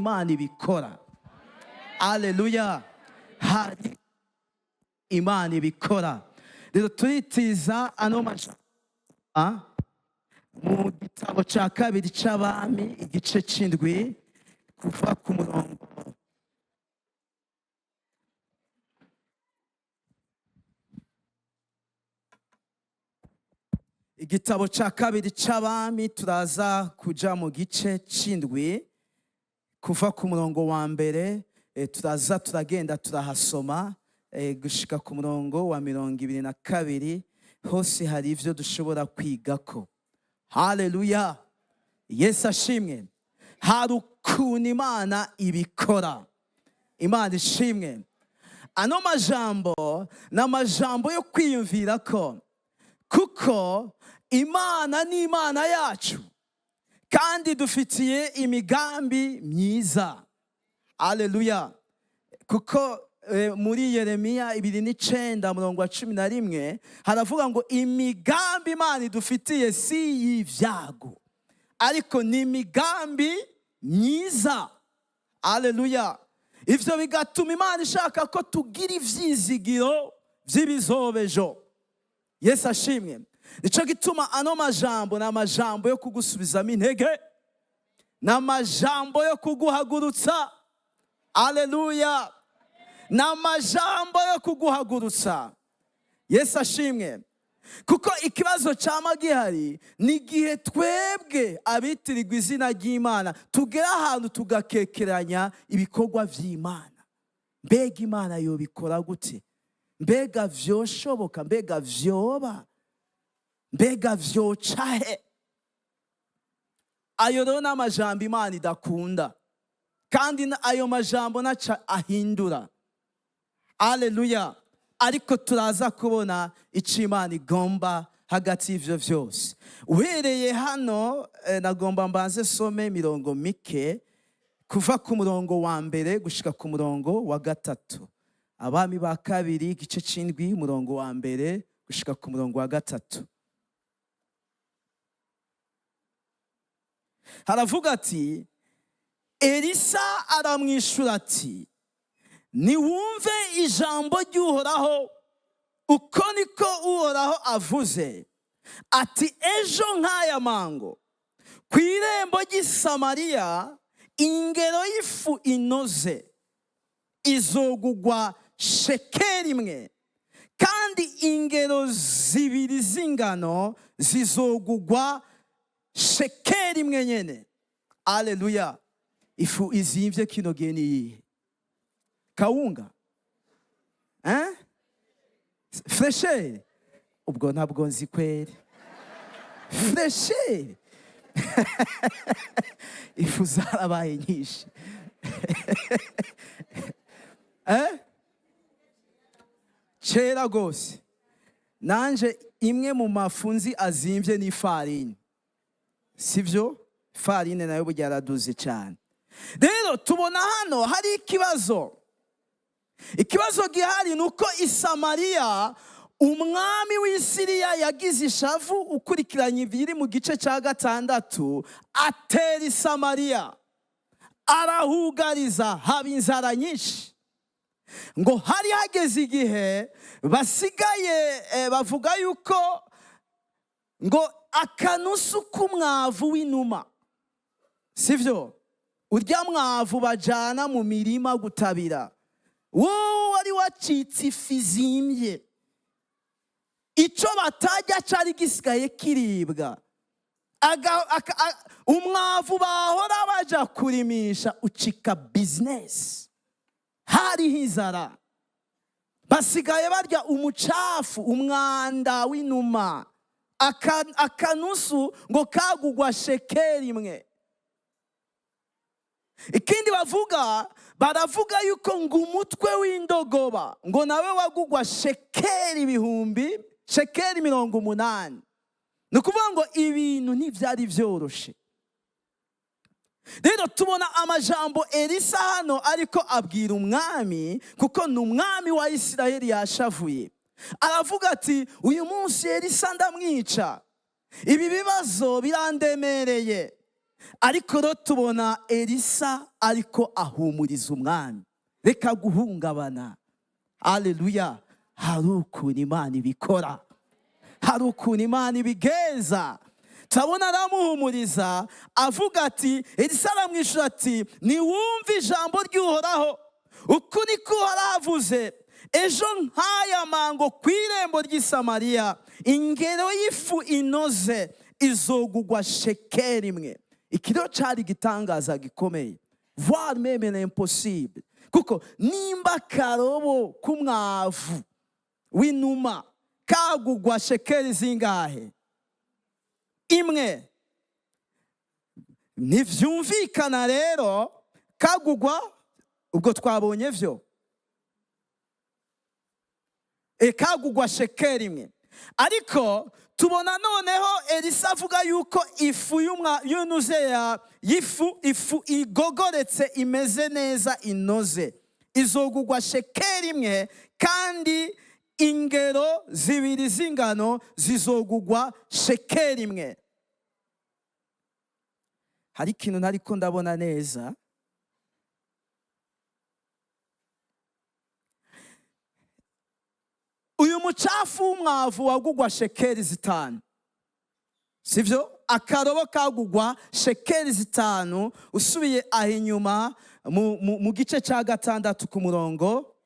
Imana ibikora. Aleluya, hari Imana ibikora. Rero turitiza ano majambo mu gitabo cya kabiri c'Abami, igice c'indwi, kuva ku murongo igitabo cya kabiri c'Abami, turaza kuja mu gice c'indwi kuva ku murongo wa mbere. Turaza turagenda turahasoma gushika ku murongo wa 22. Hose hari ivyo dushobora kwigako. Haleluya, Yesu ashimwe. Hari ukuntu Imana ibikora. Imana ishimwe. Ano majambo ni amajambo yo kwiyumvira ko, kuko Imana ni Imana yacu kandi dufitiye imigambi myiza. Aleluya. Kuko muri Yeremiya 29 murongo wa 11 haravuga ngo imigambi Imana idufitiye si y'ibyago, ariko ni imigambi myiza. Aleluya. Ivyo bigatuma Imana ishaka ko tugira ivyizigiro vy'ibizobejo. Yesu ashimwe. Nico gituma ano majambo ni amajambo yo kugusubizamo intege, ni amajambo yo kuguhagurutsa. Aleluya, ni amajambo yo kuguhagurutsa. Yesu ashimwe. Kuko ikibazo cyama gihari ni igihe twebwe abitirirwa izina ry'Imana tugera ahantu tugakekeranya ibikorwa vy'Imana. Mbega Imana yobikora gute? Mbega vyoshoboka? Mbega vyoba? Mbega vyoca he? Ayo rero ni amajambo Imana idakunda, kandi ayo majambo naca ahindura. Aleluya. Ariko turaza kubona icyo Imana igomba hagati y'ivyo vyose. Uhereye hano, nagomba mbanze some mirongo mike kuva ku murongo wa mbere gushika ku murongo wa 3. Abami ba kabiri igice c'indwi, umurongo wa mbere gushika ku murongo wa 3. Haravuga ati: Elisa aramwishura ati: niwumve ijambo ry'Uhoraho, uko niko Uhoraho avuze ati: ejo nk'aya mango ku irembo ry'i Samariya ingero y'ifu inoze izogugwa shekeli imwe, kandi ingero zibiri z'ingano zizogugwa shekeli imwe nyene. Aleluya. Ifu izimvye kino gihe ni iyihe? Kawunga? Hein? Fresheri? Ubwo ntabwo nzi kweri. Fresheri? Ifu zarabaye nyinshi. Hein? Kera gose. Nanje imwe mu mafu nzi azimvye ni ifarini. Sivyo? Ifarine nayo burya yaraduze cyane. Rero tubona hano hari ikibazo. Ikibazo gihari ni uko i Samariya umwami w'i Siriya yagize ishavu, ukurikiranye ibiri mu gice cya 6, atera i Samariya arahugariza, haba inzara nyinshi. Ngo hari hageze igihe basigaye bavuga yuko ngo akanusu k'umwavu w'inuma, sivyo? Urya mwavu bajana mu mirima gutabira, wowe wari wacitse ifi zimbye, ico batajya cari gisigaye kiribwa. Umwavu bahora baja kurimisha ucika business. Hariho inzara, basigaye barya umucafu, umwanda w'inuma. Akanusu ngo kagugwa shekeli imwe. Ikindi bavuga, baravuga yuko ngo umutwe w'indogoba ngo nawe wagugwa shekeli ibihumbi, shekeli 80. Ni ukuvuga ngo ibintu ntibyari byoroshe. Rero tubona amajambo Elisa hano ariko abwira umwami, kuko ni umwami wa Isirayeli yashavuye. Aravuga ati uyu munsi Elisa ndamwica, ibi bibazo birandemereye. Ariko rero tubona Elisa ariko ahumuriza umwami: "Reka guhungabana." Aleluya! Hari ukuntu Imana ibikora, hari ukuntu Imana ibigenza. Turabona aramuhumuriza avuga ati, Elisa aramwishyura ati: "Niwumve ijambo ry'Uhoraho. Uku niko Uhoraho avuze: Ejo nk'aya mango, ku irembo ry'i Samariya, ingero y'ifu inoze izogugwa shekeri 1." Ikiro cyari igitangaza gikomeye, voire même l'impossible, kuko nimba akarobo k'umwavu w'inuma kagugwa shekeri zingahe? 1. Ntibyumvikana rero kagugwa, ubwo twabonye byo kagugwa shekeri 1. Ariko tubona noneho Elisa avuga yuko ifu y'unuze y'ifu, ifu igogoretse, imeze neza, inoze, izogugwa shekeri 1, kandi ingero 2 z'ingano zizogugwa shekeri 1. Hari ikintu ntariko ndabona neza. Uyu mucafu w'umwavu wagugwa shekeri 5, sibyo? Akarobo kagugwa shekeri 5. Usubiye aho inyuma mu gice cya 6 ku murongo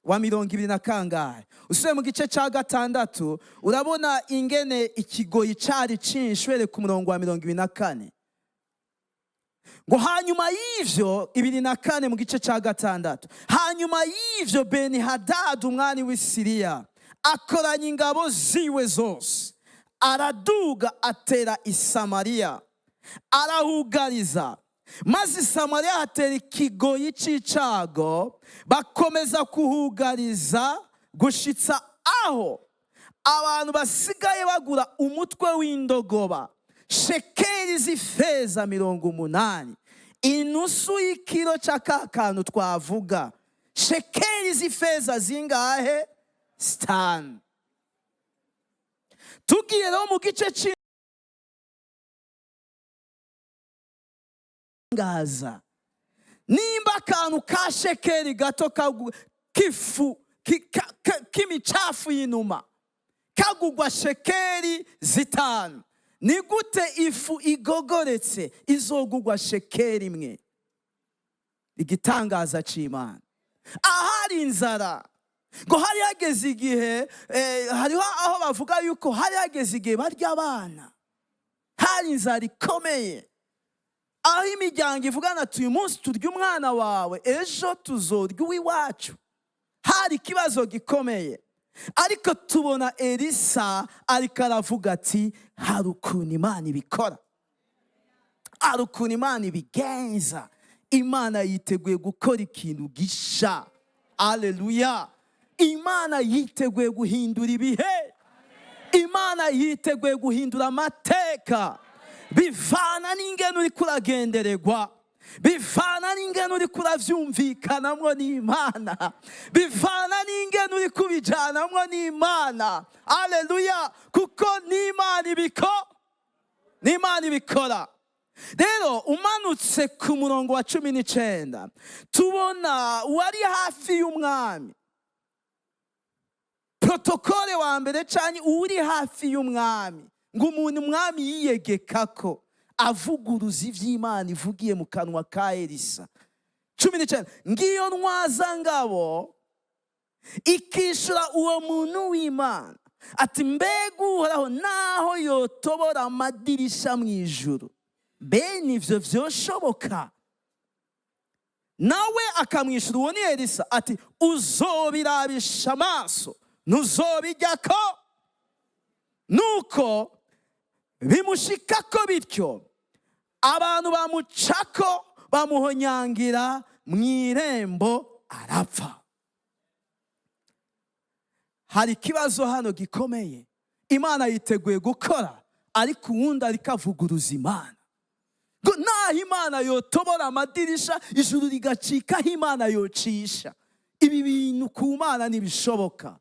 wa 20 na kangahe, usubiye mu gice cya 6, urabona ingene ikigoyi cyari cinshi. Uhereye ku murongo wa 24, ngo hanyuma y'ivyo, 24 mu gice cya 6: "Hanyuma y'ivyo, Beni Hadadi umwami w'i Siriya akoranya ingabo ziwe zose, araduga atera i Samariya, arahugariza. Maze i Samariya hatera ikigoyi c'icago, bakomeza kuhugariza gushitsa aho abantu basigaye bagura umutwe w'indogoba shekeri z'ifeza 80, inusu y'ikiro c'aka kantu twavuga. Shekeri z'ifeza zingahe? 5." Tugiye rero mu gice c'ingaza, nimba akantu ka shekeri gato k'ifu k'imicafu y'inuma kagugwa shekeri 5, ni gute ifu igogoretse izogugwa shekeri 1? Igitangaza c'Imana. Ahari inzara, ngo hari hageze igihe, hariho aho bavuga yuko hari hageze igihe barya abana. Hari inzara ikomeye, aho imiryango ivugana ati: "Uyu munsi turya umwana wawe, ejo tuzorya uw'iwacu." Hari ikibazo gikomeye, ariko tubona Elisa ariko aravuga ati: "Hari ukuntu Imana ibikora, hari ukuntu Imana ibigenza. Imana yiteguye gukora ikintu gisha." Aleluya! Imana yiteguye guhindura ibihe, Imana yiteguye guhindura amateka. Bivana n'ingene uriko uragendererwa, bivana n'ingene uriko uravyumvikanamwo n'Imana, bivana n'ingene uri kubijanamwo n'Imana. Aleluya! Kuko n'Imana ibiko, n'Imana ibikora. Rero umanutse ku murongo wa 19, tubona uwari hafi y'umwami, protocole wa mbere canke uri hafi y'umwami, ngo umuntu umwami yiyegekako, avuguruza ivy'Imana ivugiye mu kanwa ka Elisa. 19: "Ngiyo ntwazangabo ikishura uwo muntu w'Imana ati: 'Mbega Uhoraho naho yotobora amadirisha mu ijuru, bene ivyo vyoshoboka?' Nawe akamwishyura," uwo ni Elisa, ati: 'Uzobirabisha amaso, ntuzobijyako.' Nuko bimushikako bityo, abantu bamucako, bamuhonyangira mu irembo, arapfa." Hari ikibazo hano gikomeye. Imana yiteguye gukora, ariko uwundi ariko avuguruza Imana, ngo naho Imana yotobora amadirisha, ijuru rigacika, aho Imana yocisha, ibi bintu ku Mana ntibishoboka.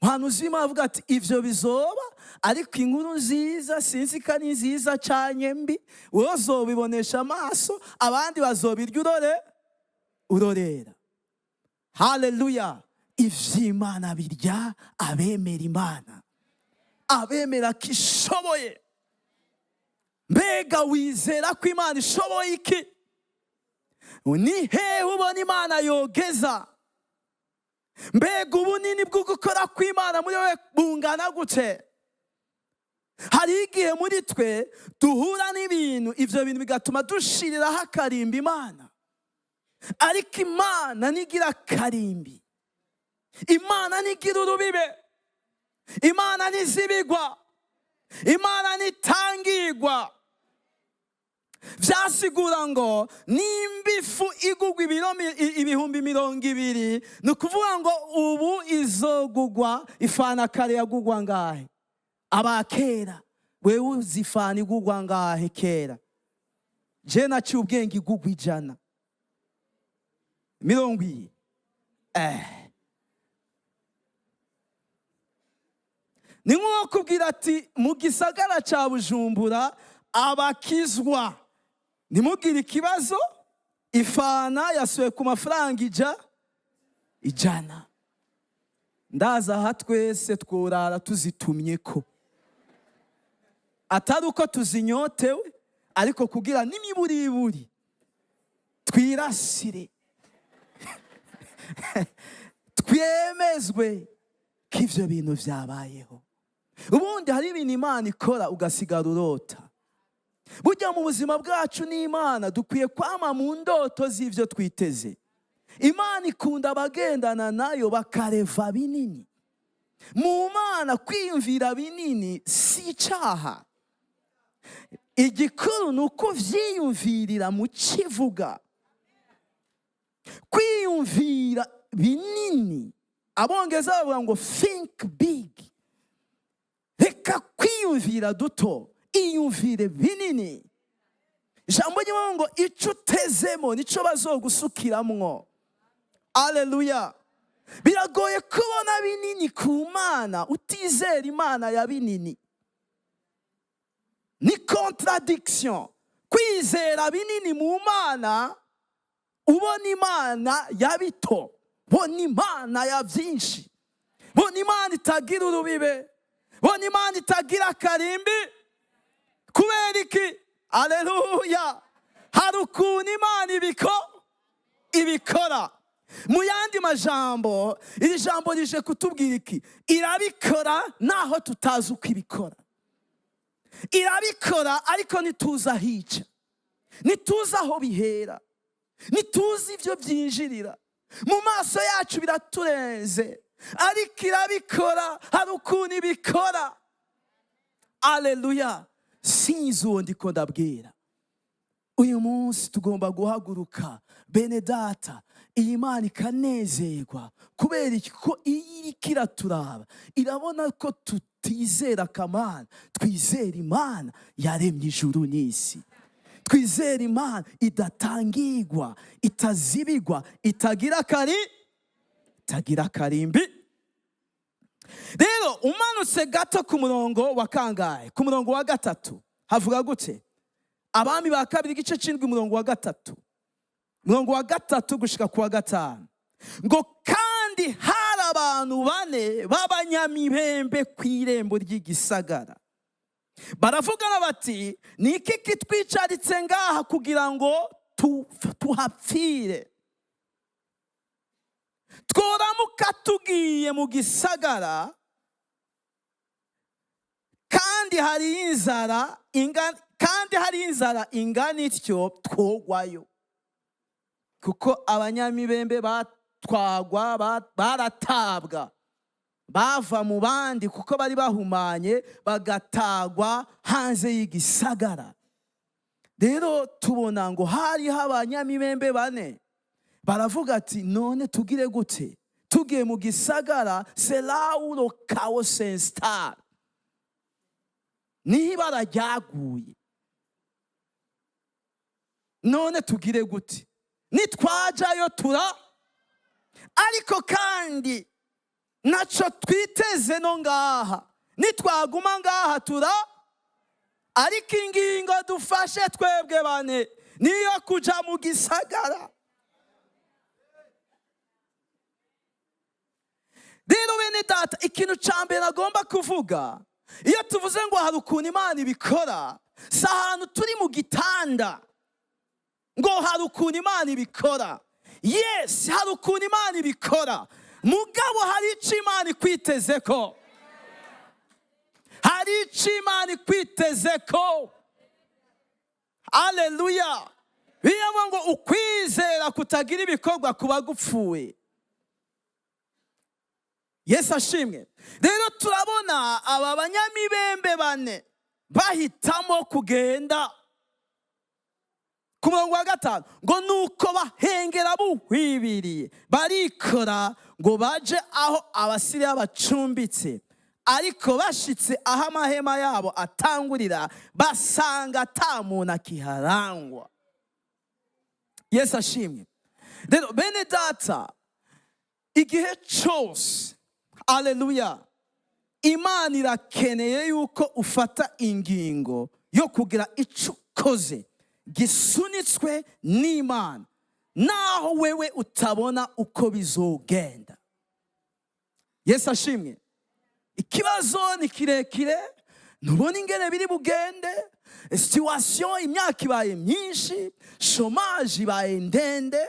Muhanuzi w'Imana avuga ati: "Ivyo bizoba, Ariko inkuru nziza, sinzi ko ari nziza canke mbi, wowe uzobibonesha amaso, abandi bazobirya urore urorera. Haleluya! Ivy'Imana birya abemera Imana, abemera ko ishoboye. Mbega wizera ko Imana ishoboye iki? Ni hehe ubona Imana yogeza? Mbega ubunini bwo gukora kw'Imana muri wowe bungana gute? Hari igihe muri twe duhura n'ibintu, ibyo bintu bigatuma dushiriraho akarimbi Imana. Ariko Imana ntigira akarimbi, Imana ntigira urubibe, Imana ntizibigwa, Imana ntitangirwa. Byasigura ngo nimba ifu igugwa ibiro 20,000, ni ukuvuga ngo ubu izogugwa ifana kare yagugwa ngahe? Abakera, wewe uzi ifana igugwa ngahe kera? Je naciye ubwenge igugwa 120. Ni nko kubwira ati mu gisagara cya Bujumbura abakizwa ntimugire ikibazo, ifana yasuye ku mafaranga 100. Ndaza aha twese tworara tuzitumye ko atari uko tuzinyotewe, ariko kugira n'imiburiburi twirasire, twemezwe ko ivyo bintu vyabayeho. Ubundi hari ibintu Imana ikora ugasigara urota. Burya mu buzima bwacu n'Imana dukwiye kwama mu ndoto z'ivyo twiteze. Imana ikunda abagendana nayo bakareva binini. Mu Mana kwiyumvira binini si icaha, igikuru ni uko uvyiyumvirira mu kivuga. Kwiyumvira binini, Abongereza bavuga ngo "think big". Reka kwiyumvira duto, iyumvire binini. Ijambo ry'Imana ngo ico utezemo nico bazogusukiramwo. Aleluya! Biragoye kubona binini ku Mana utizera Imana ya binini. Ni contradiction kwizera binini mu Mana ubona Imana ya bito. Bona Imana ya byinshi, bona Imana itagira urubibe, bona Imana itagira akarimbi. Kubera iki? Aleluya! Hari ukuntu Imana ibikora. Mu yandi majambo, iri jambo rije kutubwira iki? Irabikora naho tutazi uko ibikora. Irabikora ariko ntituzi aho ica, ntituzi aho bihera, ntituzi ibyo byinjirira. Mu maso yacu biraturenze, ariko irabikora. Hari ukuntu ibikora. Aleluya! Sinzi uwo ndiko ndabwira. Uyu munsi tugomba guhaguruka, bene data, iyi Mana ikanezerwa. Kubera iki? Ko iyo iriko iraturaba irabona ko tutizera akamana, twizera Imana yaremye ijuru n'isi, twizera Imana idatangirwa, itazibigwa, itagira akarimbi. Rero umanutse gato ku murongo wa kangahe? Ku murongo wa 3 havuga gute? Abami ba Kabiri igice c'inwi, umurongo wa 3, umurongo wa 3 gushika ku wa 5, ngo kandi hari abantu bane b'abanyamibembe ku irembo ry'igisagara. Baravugana bati: "Ni iki kitwicaritse ngaha kugira ngo tuhapfire? Tworamuka tugiye mu gisagara, kandi hari inzara ingana ityo, twogwayo." Kuko abanyamibembe batwagwa, baratabwa, bava mu bandi kuko bari bahumanye, bagatagwa hanze y'igisagara. Rero tubona ngo hariho abanyamibembe bane. Baravuga ati: "None tugire gute? Tugiye mu gisagara, c'est là où le chaos s'installe, niho ibara ryaguye. None tugire gute? Nitwajayo tura, ariko kandi naco twiteze no ngaha." Nitwaguma ngaha tura, ariko ingingo dufashe twebwe bane niyo kuja mu gisagara. Rero bene data, ikintu cya mbere nagomba kuvuga, iyo tuvuze ngo hari ukuntu Imana ibikora, si ahantu turi mu gitanda ngo hari ukuntu Imana ibikora. Yes, hari ukuntu Imana ibikora, mugabo hari icyo Imana ikwiteze ko, hari icyo Imana ikwiteze ko. Aleluya. Bivuga ngo ukwizera kutagira ibikorwa kuba gupfuye. Yesu ashimwe. Rero turabona aba banyamibembe bane bahitamo kugenda. Ku murongo wa 5 ngo nuko bahengera buhwibiriye, barikora ngo baje aho Abasiriya bacumbitse, ariko bashitse aho amahema yabo atangurira, basanga ata muntu akiharangwa. Yesu ashimwe. Rero bene data, igihe cyose, aleluya, Imana irakeneye yuko ufata ingingo yo kugira icyo ukoze gisunitswe n'Imana, naho wewe utabona uko bizogenda. Yesu ashimwe. Ikibazo ni kirekire, ntubona ingene biri bugende, situation imyaka ibaye myinshi, chômage ibaye ndende,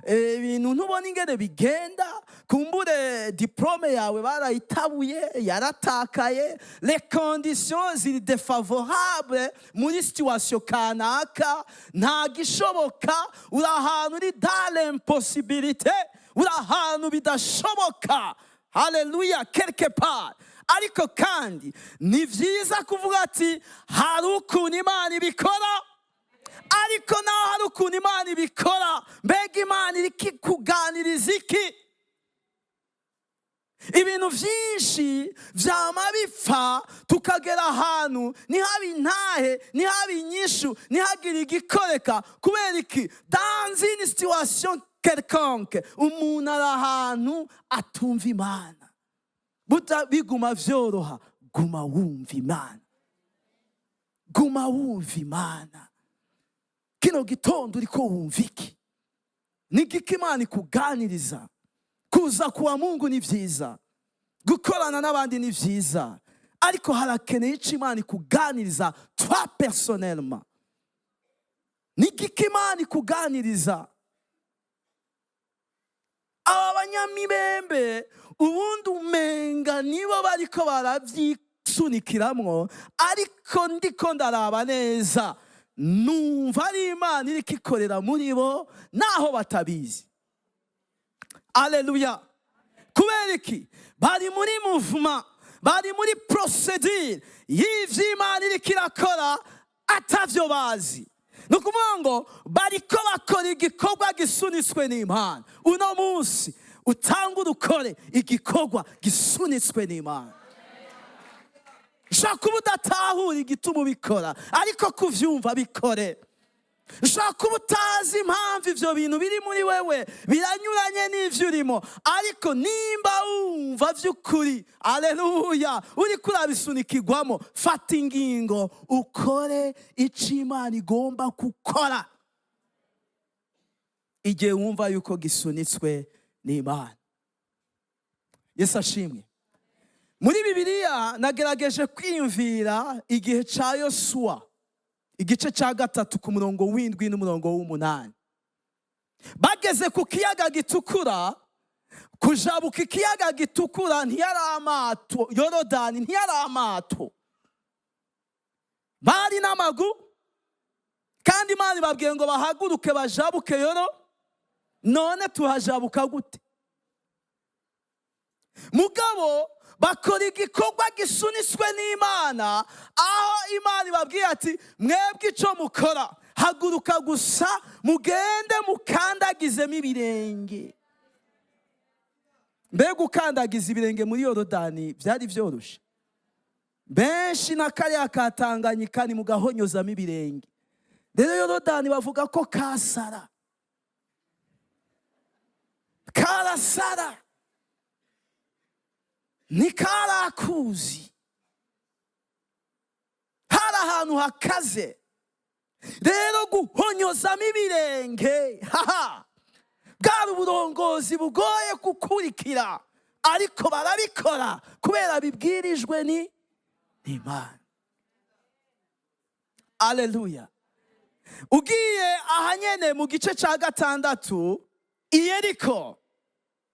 ibintu ntubona ingene bigenda, kumbure diplôme yawe barayitabuye, yaratakaye, les conditions ziri défavorables muri situation kanaka, nta gishoboka, uri ahantu uri dans l'impossibilité, uri ahantu bidashoboka. Haleluya, quelque part. Ariko kandi ni vyiza kuvuga ati hari ukuntu Imana ibikora, ariko naho hari ukuntu Imana ibikora, mbega Imana iri kuganiriza iki? Ibintu vyinshi vyama bipfa, tukagera ahantu ntihabe intahe, ntihabe inyishu, ntihagire igikoreka. Kubera iki? Dans une situation quelconque, umuntu ari ahantu atumva Imana. Buta biguma vyoroha, guma wumva Imana, guma wumva Imana. Kino gitondo uriko wumva iki? Ni igiki Imana ikuganiriza? Kuza kuwa Mungu ni vyiza, gukorana n'abandi ni vyiza, ariko harakeneye ico Imana ikuganiriza toi personnellement. Ni igiki Imana ikuganiriza? Aba banyamibembe ubundi umenga nibo bariko baravyisunikiramwo, ariko ndiko ndaraba neza numva ari Imana iriko ikorera muri bo naho batabizi. Aleluya. Kubera iki? Bari muri mouvement, bari muri procédure y'ivyo Imana iriko irakora atavyo bazi. Ni ukuvuga ngo bariko bakora igikorwa gisunitswe n'Imana. Uno munsi utangure ukore igikorwa gisunitswe n'Imana. Ushobora kuba udatahura igituma ubikora, ariko kuvyumva bikore. Ushobora kuba utazi impamvu ivyo bintu biri muri wewe biranyuranye n'ivyo urimo, ariko nimba wumva vy'ukuri, aleluya, uriko urabisunikirwamo, fata ingingo ukore ico Imana igomba gukora igihe wumva yuko gisunitswe n'Imana. Yesu ashimwe. Muri Bibiliya nagerageje kwiyumvira igihe ca Yosuwa, igice cya 3 ku murongo w'7 n'umurongo w'8. Bageze ku kiyaga gitukura, kujabuka ikiyaga gitukura ntiyari amato, Yorodani ntiyari amato, bari n'amagu. Kandi Imana ibabwiye ngo bahaguruke bajabuke Yoro. None tuhajabuka gute? Mugabo bakora igikorwa gisunitswe n'Imana, aho Imana ibabwiye ati mwebwe icyo mukora, haguruka gusa mugende mukandagizemo ibirenge. Mbega ukandagiza ibirenge muri Yorodani byari byoroshe? Benshi na kariya ka Tanganyika ni mugahonyozamo ibirenge. Rero Yorodani bavuga ko kasara, karasara, ni karakuzi. Ahantu hakaze rero guhonyozamo ibirenge, haha, bwari uburongozi bugoye gukurikira, ariko barabikora kubera bibwirijwe ni n'Imana. Aleluya! Ugiye ahanyene mu gice cya 6, Iyeriko,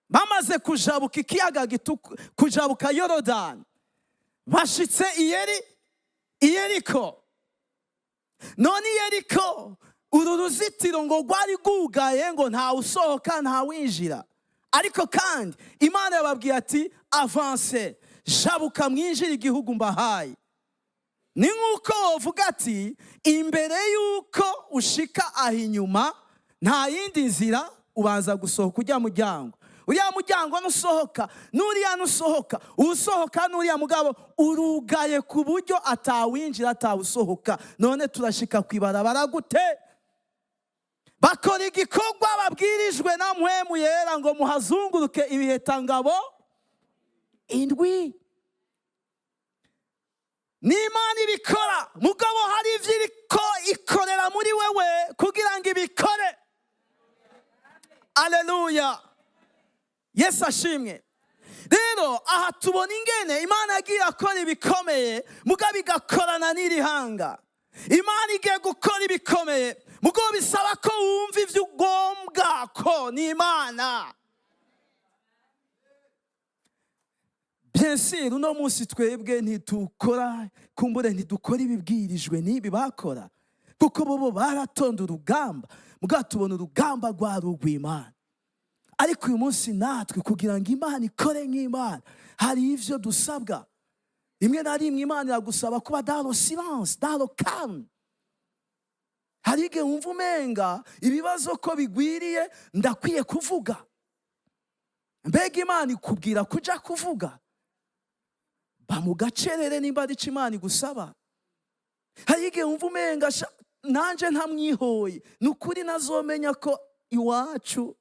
bamaze kujabuka ikiyaga, kujabuka Yorodani, bashitse Iyeriko. None Iyeriko, uru ruzitiro ngo rwari rwugaye, ngo ntawe usohoka, ntawinjira. Ariko kandi Imana yababwiye ati: "Avancez, jabuka, mwinjire igihugu mbahaye." Ni nk'uko wovuga ati: "Imbere y'uko ushika aho inyuma, nta yindi nzira, ubanza gusohoka ujya muryango. Uriya muryango nusohoka, n'uriya nusohoka, usohoka n'uriya." Mugabo urugaye ku buryo atawinjira, atawusohoka. None turashika ku ibarabara gute? Bakora igikorwa babwirijwe na Mpwemu Yera ngo muhazunguruke ibihetangabo indwi. Ni Imana ibikora, mugabo hari ibyo iriko ikorera muri wewe kugira ngo ibikore. Aleluya, Yesu ashimwe. Rero aha tubona ingene Imana yagiye akora ibikomeye, mugabo igakorana n'iri hanga. Imana igiye gukora ibikomeye, mugabo bisaba ko wumva ibyo ugombwa ko ni Imana. Bien sûr, uno munsi twebwe ntitukora, kumbure ntidukora ibibwirijwe n'ibi bakora, kuko bobo baratonda urugamba, mugabo tubona urugamba rwari urw'Imana. Ariko uyu munsi natwe, kugira ngo Imana ikore nk'Imana, hari ivyo dusabwa. Rimwe na rimwe Imana iragusaba kuba dans le silence, dans le calme. Hari igihe wumva umenga ibibazo ko bigwiriye, ndakwiye kuvuga. Mbega Imana ikubwira kuja kuvuga? Ba mu gacerere nimba ari ico Imana igusaba. Hari igihe wumva umenga nanje ntamwihoye, ni ukuri nazomenya ko iwacu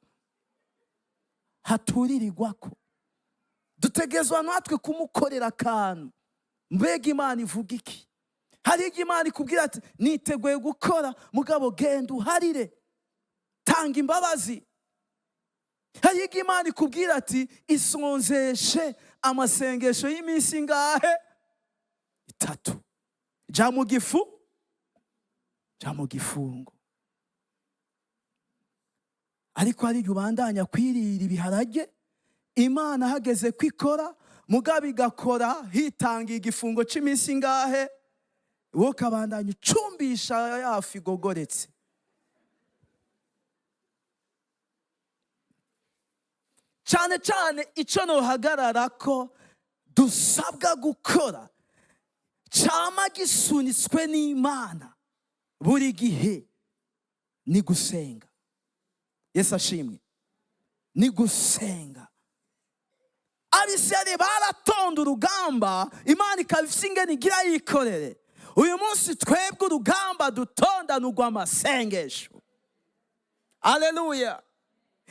haturirirwako, dutegerezwa natwe kumukorera akantu. Mbega Imana ivuga iki? Hari igihe Imana ikubwira ati: "Niteguye gukora, mugabo genda uharire, tanga imbabazi." Hari igihe Imana ikubwira ati: "Isonzeshe amasengesho y'iminsi ingahe? 3. Jya mu gifu, jya mu gifungo." Ariko hari igihe ubandanya kwirira ibiharage, Imana hageze kwikora, mugabo igakora hitangiye igifungo cy'iminsi ingahe, wowe ukabandanya ucumbisha ya fu igogoretse. Cyane cyane icyo nohagarara ko dusabwa gukora cyama gisunitswe n'Imana buri gihe ni gusenga. Yesu ashimwe! Ni gusenga. Abisirayeli baratonda urugamba, Imana ikaba ifite ingene igira yikorere. Uyu munsi twebwe urugamba dutonda ni urw'amasengesho. Aleluya!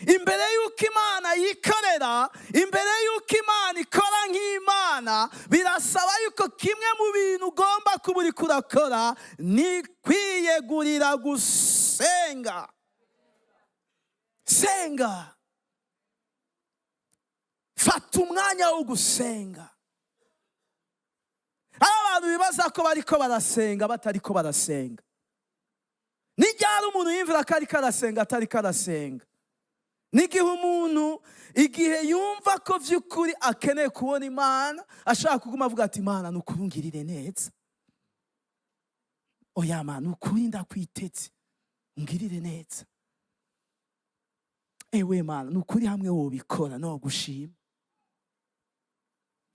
Imbere y'uko Imana yikorera, imbere y'uko Imana ikora nk'Imana, birasaba yuko kimwe mu bintu ugomba kuba uriko urakora ni kwiyegurira gusenga. Senga, fata umwanya wo gusenga. Aho abantu bibaza ko bariko barasenga, batariko barasenga. N'iryari umuntu yumvira ko ariko arasenga atariko arasenga? N'igihe umuntu, igihe yumva ko vy'ukuri akeneye kubona Imana, ashaka kuguma avuga ati: "Imana, ni ukuri ungirire neza. Oya Mana, ni ukuri ndakwiteze, ungirire neza. Ewe Mana, ni ukuri hamwe wobikora no gushima."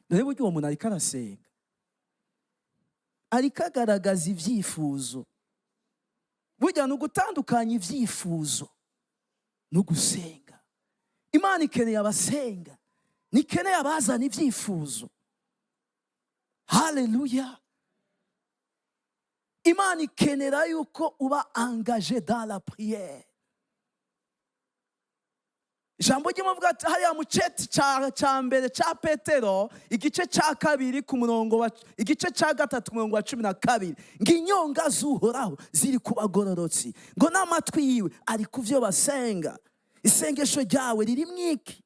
Dore buryo uwo muntu ariko arasenga, ariko agaragaza ibyifuzo. Burya ni ugutandukanya ibyifuzo no gusenga. Imana ikeneye abasenga, ntikeneye abazana ibyifuzo. Haleluya! Imana ikenera yuko uba engagé dans la prière. Ijambo ry'Imana ati hariya mu ceti ca mbere ca Petero, igice ca kabiri ku murongo wa, igice ca gatatu ku murongo wa 12, ngo inyonga z'Uhoraho ziri ku bagororotsi, ngo n'amatwi yiwe ari ku vyo basenga. Isengesho ryawe ririmwo iki?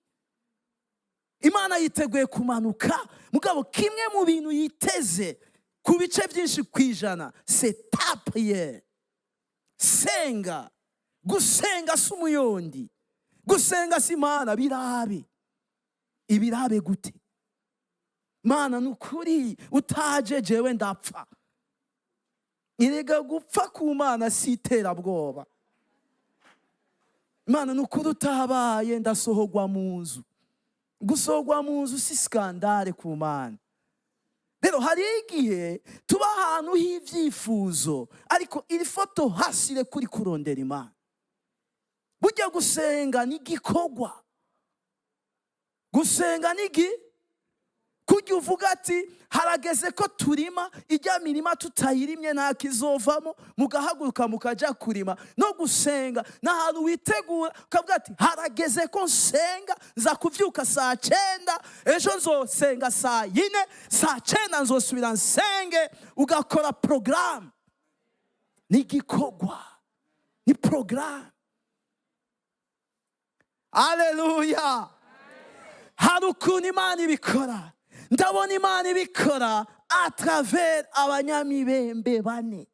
Imana yiteguye kumanuka, mugabo kimwe mu bintu yiteze ku bice byinshi ku ijana, c'est ta prière. Senga. Gusenga si umuyondi, gusenga si Imana birabe ibirabe gute. Mana, ni ukuri utaje jewe ndapfa. Erega gupfa ku Mana si iterabwoba. Imana, ni ukuri utabaye ndasohogwa mu nzu. Gusohogwa mu nzu si scandale ku Mana. Rero hari igihe tuba ahantu h'ibyifuzo, ariko iri foto hasire kuri kurondera Imana. Burya gusenga ni igikorwa, gusenga ni igi kujya uvuga ati harageze ko turima ijya mirima, tutayirimye nta kizovamo, mugahaguruka mukajya kurima. No gusenga ni ahantu witegura ukavuga ati harageze ko nsenga, nza kubyuka saa 9, ejo nzosenga saa 4, saa 9 nzosubira nsenge. Ugakora porogaramu. Ni igikorwa, ni porogaramu. Aleluya! Hari ukuntu Imana ibikora. Ndabona Imana ibikora à travers abanyamibembe bane,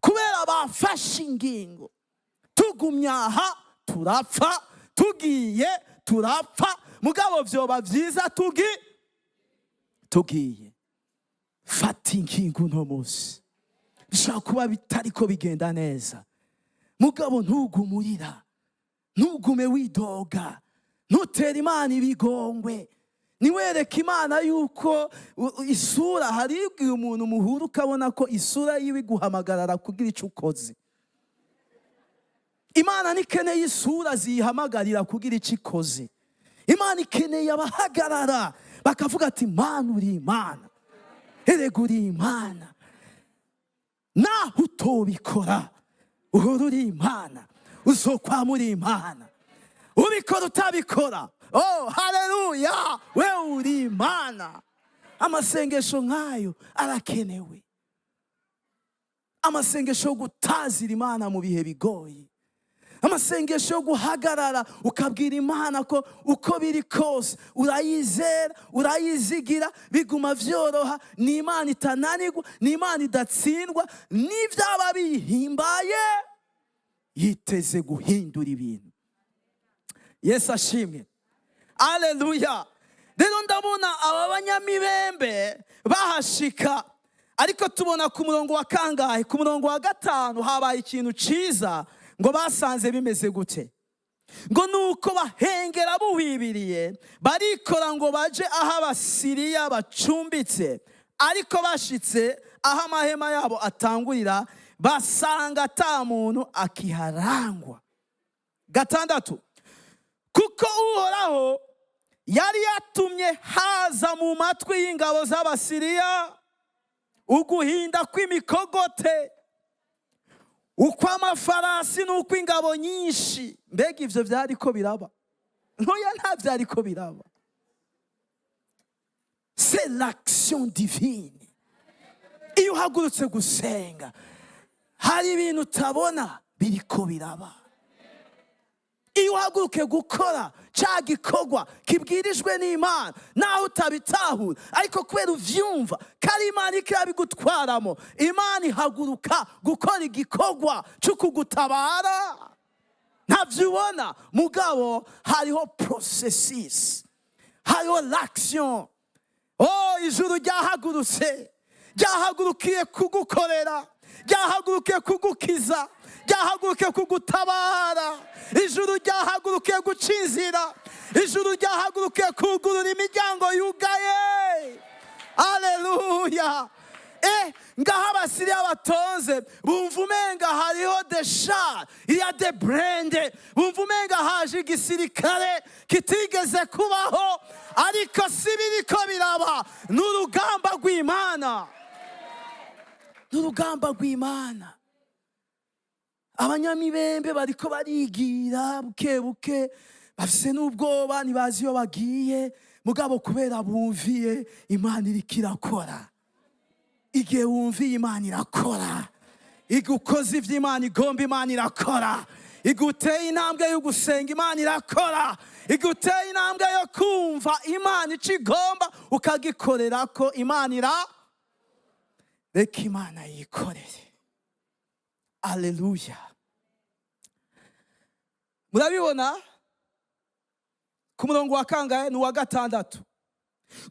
kubera bafashe ingingo: tugumye aha turapfa, tugiye turapfa, mugabo vyoba vyiza tugiye. Fata ingingo uno munsi. Bishobora kuba bitariko bigenda neza, mugabo ntugumurira, ntugume widoga, ntutere Imana ibigongwe, niwereke Imana yuko isura. Hari igihe umuntu muhura ukabona ko isura yiwe iguhamagarara kugira icyo ukoze. Imana ntikeneye isura ziyihamagarira kugira icyo ikoze. Imana ikeneye abahagarara bakavuga ati Mana, uri Imana, erega uri Imana, naho utobikora uhora uri Imana, uzokwama uri Imana, ubikora utabikora. Oh, haleluya! We uri Imana. Amasengesho nk'ayo arakenewe, amasengesho yo gutazira Imana mu bihe bigoye, amasengesho yo guhagarara ukabwira Imana ko uko biri kose urayizera, urayizigira, biguma vyoroha. Ni Imana itananirwa, ni Imana idatsindwa. N'ibyaba biyihimbaye, yiteze guhindura ibintu. Yesu ashimwe! Aleluya! Rero ndabona aba banyamibembe bahashika, ariko tubona ku murongo wa kangahe? Ku murongo wa gatanu habaye ikintu ciza. Ngo basanze bimeze gute? Ngo nuko bahengera buhwibiriye, barikora ngo baje aho Abasiriya bacumbitse. Ariko bashitse aho amahema yabo atangurira, basanga ata muntu akiharangwa. Gatandatu: kuko Uhoraho yari yatumye haza mu matwi y'ingabo z'Abasiriya uguhinda kw'imikogote, ukw'amafarasi n'ukw'ingabo nyinshi. Mbega ivyo vyariko biraba? Ntoya, nta vyariko biraba. C'est l'action divine. Iyo uhagurutse gusenga, hari ibintu utabona biriko biraba. Iyo uhaguruke gukora cya gikorwa kibwirijwe n'Imana, naho utabitahura, ariko kubera uvyumva ko ari Imana iriko irabigutwaramo, Imana ihaguruka gukora igikorwa cyo kugutabara. Ntavyo ubona, mugabo hariho processus, hariho l'action. Oh, ijuru ryahagurutse, ryahagurukiye kugukorera, ryahagurukiye kugukiza, ryahagurukiye kugutabara. Ijuru ryahagurukiye guca inzira, ijuru ryahagurukiye kugurura imiryango yugaye. Aleluya! Ngaho Abasiriya batonze, bumva umenga hariho des chars, iya des blindés, bumva umenga haje igisirikare kitigeze kubaho. Ariko si biriko biraba, ni urugamba rw'Imana, ni urugamba rw'Imana. Abanyamibembe bariko barigira buke buke. Bafise n'ubwoba, ntibazi iyo bagiye, mugabo kubera bumviye Imana, iriko irakora. Igihe wumviye Imana, irakora. Igihe ukoze ibyo Imana igomba, Imana irakora. Igihe uteye intambwe yo gusenga, Imana irakora. Igihe uteye intambwe yo kumva Imana icyo igomba, ukagikorera ko, Imana ira reka Imana yikorere. Aleluya! Murabibona ku murongo wa kangahe? Ni uwa gatandatu.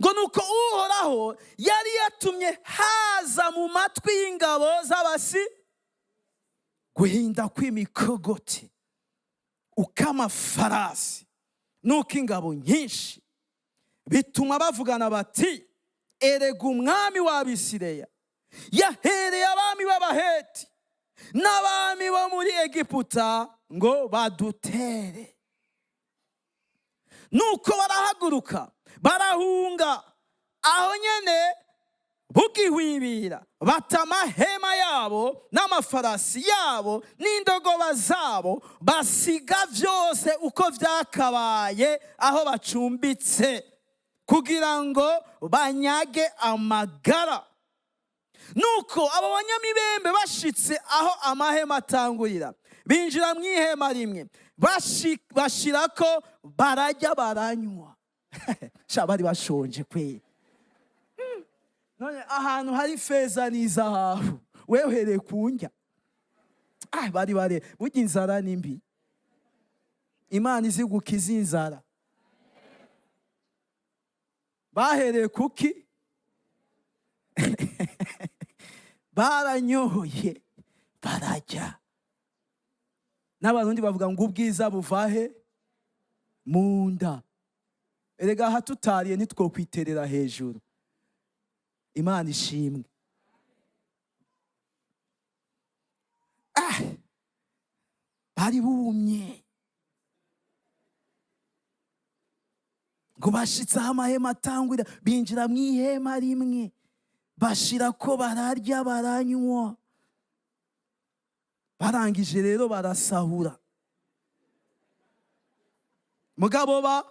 Ngo nuko Uhoraho yari yatumye haza mu matwi y'ingabo z'abasi guhinda kw'imikogoti uk'amafarasi nuko ingabo nyinshi, bituma bavugana bati: "Erega umwami w'Abisireya yahereye abami b'Abaheti n'abami bo muri Egiputa ngo badutere." Nuko barahaguruka, barahunga aho nyene bugihwibira, bata amahema yabo n'amafarasi yabo n'indogoba zabo, basiga byose uko byakabaye aho bacumbitse, kugira ngo banyage amagara. Nuko abo banyamibembe bashitse aho amahema atangurira, binjira mu ihema rimwe, bashirako barajya, baranywa. Sha, bari bashonje kwe. None ahantu hari feza n'izahabu, wewe uhereye ku ndya? Ah, bari bare burya inzara ni mbi. Imana izi gukiza inzara. Bahereye kuki? Baranyoye, barajya. N'Abarundi bavuga ngo ubwiza buvahe mu nda. Erega aha tutariye ntitwokwiterera hejuru. Imana ishimwe. Ah, bari bumye. Ngo bashitse aho amahema atangurira, binjira mu ihema rimwe, bashira ko bararya, baranywa. Barangije rero barasahura. Mugabo ba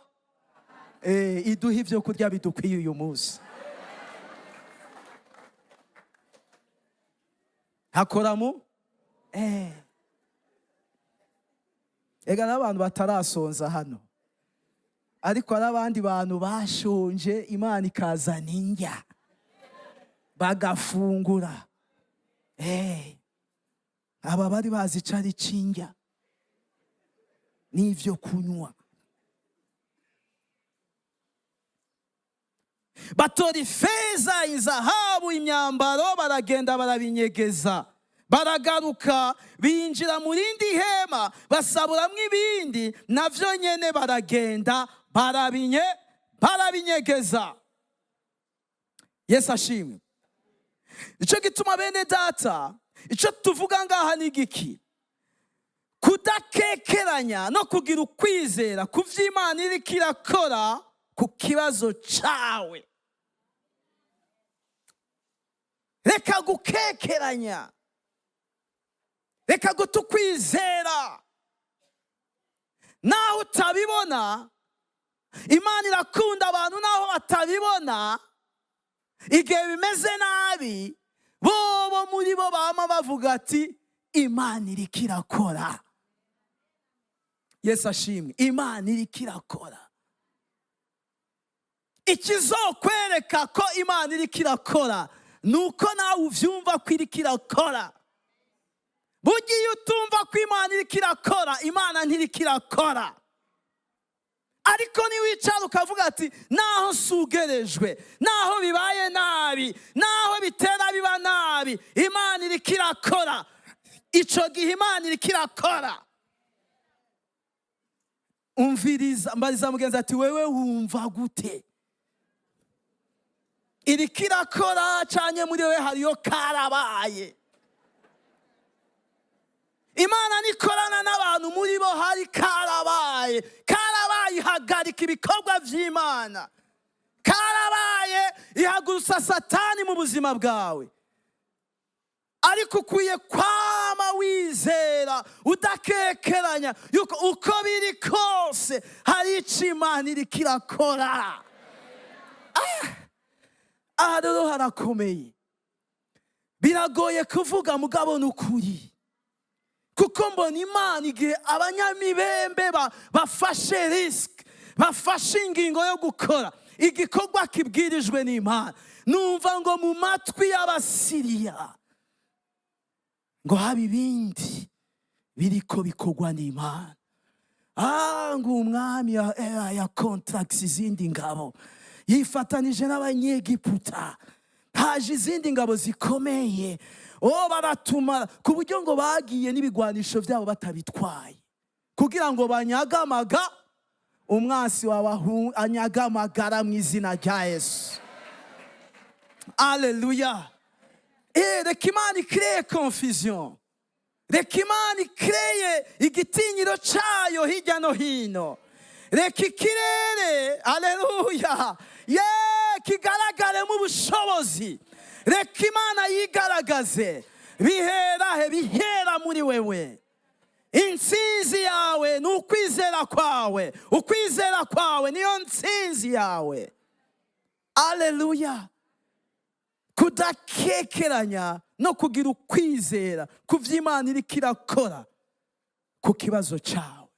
iduha ibyo kurya bidukwiye uyu munsi. Hakora mu ega n'abantu batarasonza hano, ariko hari abandi bantu bashonje, Imana ikazana indya bagafungura. Aba bari bazi icyo ari cy'indya n'ibyo kunywa. Batora ifeza, izahabu, imyambaro, baragenda barabinyegeza. Baragaruka, binjira mu rindi hema, basaburamwo ibindi, navyo nyene baragenda barabinyegeza. Yesu ashimwe. Icyo gituma, bene data, icyo tuvuga ngaha ni igiki? Kudakekeranya no kugira ukwizera ku vy'Imana iriko irakora ku kibazo cawe. Reka gukekeranya, reka guta ukwizera. Naho utabibona, Imana irakunda abantu naho batabibona. Igihe bimeze nabi, bobo muri bo bama bavuga ati: "Imana iriko irakora." Yesu ashimwe. Imana iriko irakora. Ikizokwereka ko Imana iriko irakora ni uko nawe uvyumva ko iriko irakora. Burya iyo utumva ko Imana iriko irakora, Imana ntiriko irakora. Ariko niwicara ukavuga ati: "Naho nsugerejwe, naho bibaye nabi, naho bitera biba nabi, Imana iriko irakora", ico gihe Imana iriko irakora. Umviriza, mbariza mugenzi ati: "Wewe wumva gute? Iriko irakora canke muri wewe hariyo karabaye?" Imana nikorana n'abantu muri bo hari karabaye. Karabaye ihagarika ibikorwa vy'Imana. Karabaye ihagurutsa Satani mu buzima bwawe. Ariko ukwiye kwama Wizera udakekeranya yuko uko biri kose hari icyo Imana iriko irakora. Aha rero harakomeye, biragoye kuvuga, mugabo ni ukuri, kuko mbona Imana igihe abanyamibembe bafashe risque, bafashe ingingo yo gukora igikorwa kibwirijwe n'Imana, numva ngo mu matwi y'Abasiriya ngo haba ibindi biriko bikorwa n'Imana. Ngo umwami ya contracts izindi ngabo, yifatanije n'Abanyegiputa, haje izindi ngabo zikomeye. Oh, baratumara ku buryo ngo bagiye n'ibigwanisho byabo batabitwaye kugira ngo banyagamaga umwansi wawe, anyagamagara mu izina rya Yesu. Aleluya! Reka Imana icréeye confusion, reka Imana icréeye igitinyiro cyayo hirya no hino, reka ikirere, aleluya, ye kigaragaremo ubushobozi, reka Imana yigaragaze. Bihera he? Bihera muri wewe. Intsinzi yawe ni ukwizera kwawe, ukwizera kwawe niyo ntsinzi yawe. Aleluya! Kudakekeranya no kugira ukwizera ku byo Imana iriko irakora ku kibazo cyawe.